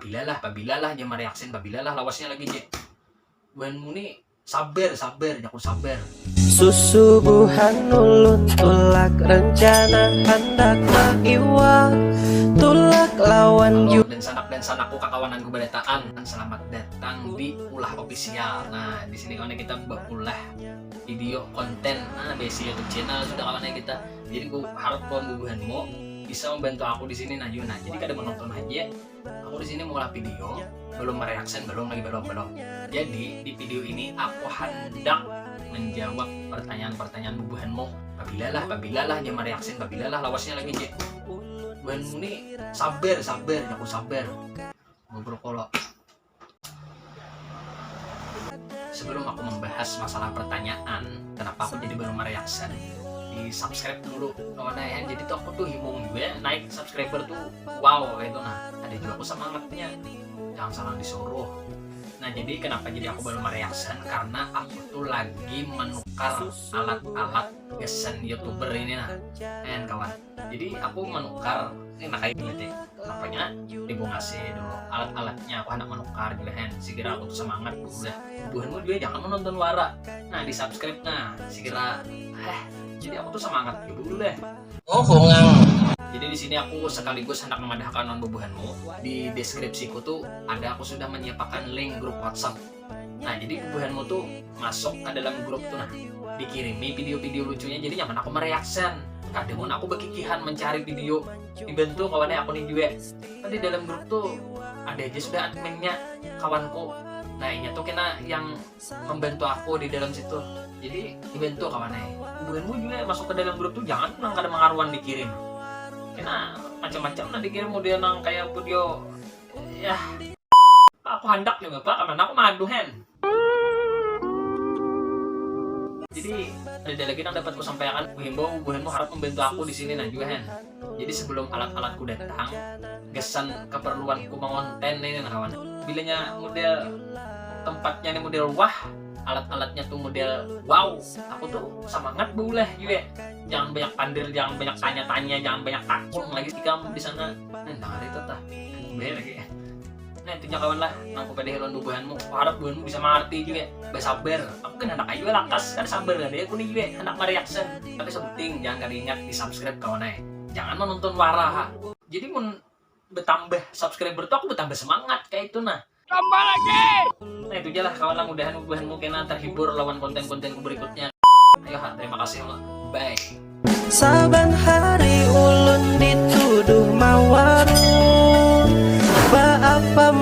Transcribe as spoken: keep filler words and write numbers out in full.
Pabilalah, pabilalah ja mareaksen, pabilalah lawasnya lagi ja. Buhanmu ni sabar, sabar, jakun sabar. Susubuhan ulun tulak rencana handak maiwak tulak lawan Halo ju dan sanak dan sanakku kakawananku barataan, selamat datang di Ulah Official. Nah, di sini kawan kita baulah video konten, nah, besi YouTube channel sudah kawan kita. Jadi aku harap kawan bubuhanmu bisa membantu aku di sini nah Yuna. Jadi kada menonton aja. Aku di sini maulah video, belum mereaction, belum lagi belum belum. Jadi di video ini aku hendak menjawab pertanyaan-pertanyaan bubuhanmu. Pabilalah, pabilalah dia mereaction, pabilalah lawasnya lagi je. Buhanmu ni sabar, sabar, aku sabar. Ngobrol kolo. Sebelum aku membahas masalah pertanyaan kenapa aku jadi belum mereaction, di subscribe dulu kawan ya. Jadi tuh aku tuh himung juga naik subscriber tuh, wow, kayak itu nah, ada juga aku semangatnya, jangan salah disuruh. Nah, jadi kenapa jadi aku belum mereaction, karena aku tuh lagi menukar alat-alat gasan youtuber ini nah, kan kawan. Jadi aku menukar ini nah kayak gini deh, apanya, ibu ngasih dulu alat-alatnya, aku hendak menukar juga hen. Sekira aku tuh semangat udah, buhanmu juga jangan menonton wara. Nah, di subscribe nah, sekira heh. Jadi aku tuh semangat juga udah. Oh, bungang. Jadi di sini aku sekaligus hendak memadahkan non bubuhanmu, di deskripsiku tuh ada, aku sudah menyiapkan link grup WhatsApp. Nah, jadi bubuhanmu tuh masuk ke dalam grup tuh nah, dikirimi video-video lucunya, jadi nyaman aku mereaction. Kadang aku bekikihan mencari video, dibantu kawannya aku nih juga. Kan di dalam grup tuh ada aja sudah adminnya, kawanku. Nah, inya tuh kena yang membantu aku di dalam situ. Jadi dibantu kawannya. Buhanmu juga masuk ke dalam grup tuh jangan nang kada mengaruan dikirim. Kena macam-macam nah dikirim, udah nang kayak video ya. Aku handak nih bapak, karena aku maduh hen. Jadi ada lagi yang dapat kusampaikan, kuhimbau buhanmu harap membantu aku di sini nah juga hen. Jadi sebelum alat-alatku datang, gasan keperluanku mengonten ini nah kawan. Bilanya model tempatnya nih model wah, alat-alatnya tuh model wow, aku tuh semangat baulah juga. Jangan banyak pandir, jangan banyak tanya-tanya, jangan banyak takun lagi ikam di sana. Nah, dengar itu tah. Bayar lagi. Nah, itu kawan lah, nang kupadahi lawan bubuhanmu. Harap bubuhanmu bisa mengerti juga. Basabar. Aku kan anak ayu lakas, kan sabar ada aku nih juga. Anak mereaction. Tapi sebuting jangan kada ingat di subscribe kawan eh. Jangan menonton wara ha. Jadi mun bertambah subscriber tuh aku bertambah semangat kayak itu nah. Tambah lagi. Nah, itu aja lah kawan lah, mudahan bubuhanmu kena terhibur lawan konten-kontenku berikutnya. Ayo ha, terima kasih lo. Bye. Saban hari ulun dituduh mawarung. Baapa